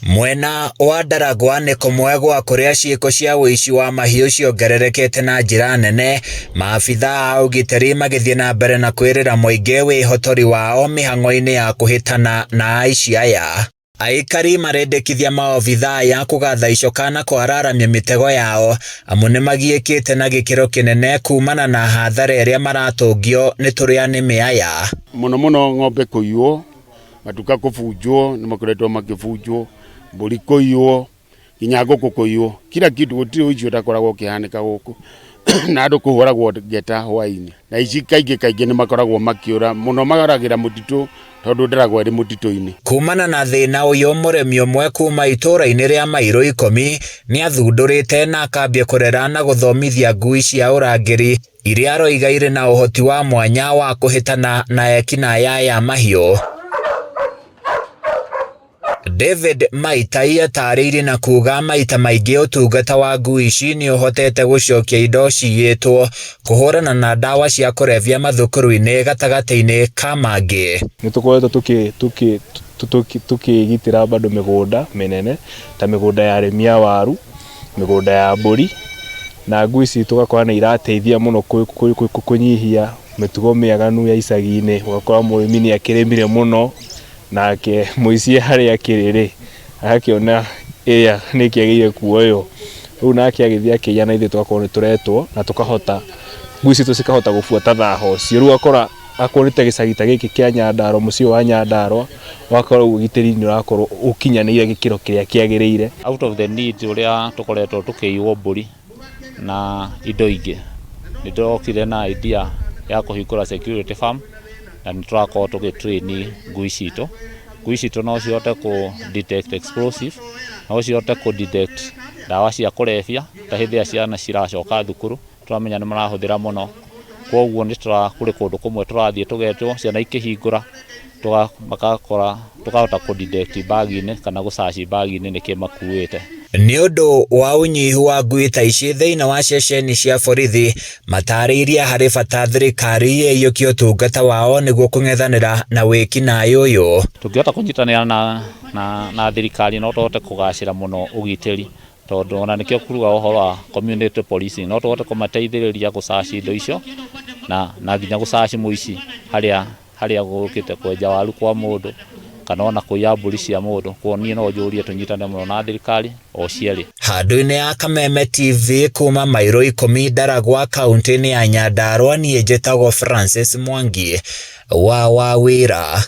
Mwena wa Ndaragwa nĩ kũmwe gwa kũrĩa ciĩko cia ũici wa mahiũ ciongererekete na njĩra nene, maabitha a ũgitĩri magĩthiĩ na mbere na kwĩrĩra mũingĩ wĩhotori wao mĩhang'o-inĩ ya kũhĩtana na aici aya. Aikari marendekithia maobitha aya kũgatha icoka na kwararamia mĩtego yao amu nĩmagiĩkĩte na gĩkĩro kĩnene kumana na hathara ĩrĩa maratũngio nĩ tũrĩa nĩmĩ aya. Mũno mũno ng'ombe kũiywo, matuka kũbunjwo, nĩ makoretwo makĩbunjwo, mbũri kũiywo, nginya ngũkũ kũiywo, kila kitu, gũtirĩ ũici ũtakoragwo ũkĩhanĩka gũkũ na andũ kũhũragwo ngeta hwaĩ-inĩ, na aici kaingĩ kaingĩ nĩ makoragwo makĩũra, mũno maragĩra mũtitũ tondũ Ndaragwa ĩrĩ mũtitũ-inĩ. Kumana na thĩna ũyũ, mũrĩmi ũmwe kuma itũra-inĩ rĩa mairũ ikũmi nĩ athundũrĩte na akambia kũrera na gũthomithia ngui cia ũrangĩri iria aroiga irĩ na ũhoti wa mwanya wa kũhĩtana na ekinaĩ aya a mahiũ. David Maitai atarĩirie na kuga maita maingĩ ũtungata wa ngui ici nĩ ũhotete gũcokia indo ciyĩtwo, kũhũrana na ndawa cia kũrebia mathukuru-inĩ gatagatĩ-inĩ ka mangĩ. Nĩ tũkoretwo tũkĩgitĩra bado mĩgũnda mĩnene ta mĩgũnda ya arĩmi a waru, mĩgũnda ya mbũri, na ngui ici tũgakora nĩ irateithia mũno kũnyihia mĩtugo mĩaganu ya icagi-inĩ, ũgakora mũrĩmi nĩ akĩrĩmire mũno, nake mũici harĩa akĩrĩ rĩ, agakĩona ĩrĩa nĩ ĩkĩagĩrĩire kuoywo, rĩu nake agĩthiĩ akĩiya na ithuĩ tũgakorwo nĩ tũretwo na tũkahota, ngui citũ cikahota gũbuata thaho ũcio, rĩu ũgakora akorwo nĩ ta gĩcagi ta gĩkĩ kĩa Nyandarũa, mũciĩ ũyũ wa Nyandarũa, ũgakora rĩu ũgitĩri nĩ ũrakorwo ũkinyanĩire gĩkĩro kĩrĩa kĩagĩrĩire. Out of the need ũrĩa tũkoretwo tũkĩiywo mbũri na indo ingĩ, nĩ ndokire na idea ya kũhingũra security firm na nĩ tũrakorwo tũgĩ train ngui citũ. Ngui citũ no cihote kũ detect explosive, no cihote kũ detect ndawa cia kũrebia ta hĩndĩ ĩrĩa ciana ciracoka thukuru, tũramenya nĩ marahũthĩra mũno. Koguo nĩ kũrĩ kũndũ kũmwe tũrathiĩ tũgetwo ciana ikĩhingũra makakora tũkahota kũ detect bag-inĩ kana gũ search bag-inĩ nĩkĩ makuĩte. Nĩ ũndũ wa ũnyihu wa ngui ta ici thĩinĩ wa ceceni cia borithi, matarĩirie harĩ bata thirikari ĩiyũkie ũtungata wao nĩguo kũng'ethanĩra na wĩkinaĩ ũyũ. Tũngĩhota kũnyitanĩra na thirikari no tũhote kũgacĩra mũno ũgitĩri, tondũ ona nĩkĩo kuruga ũhoro wa community policing, no tũhote kũmateithĩrĩria gũ search indo icio na nginya gũ search mũici harĩa gũkĩte kwenja waru kwa mũndũ kana ona kũiya mbũri cia mũndũ. Koguo niĩ no njũrie tũnyitane mũno na thirikari o cierĩ. Handũ-inĩ ya Kameme TV kuma mairo ikũmi Ndaragwa kaunti-inĩ ya Nyandarua, niĩ njĩtagwo Francis Mwangi wa Wawĩra.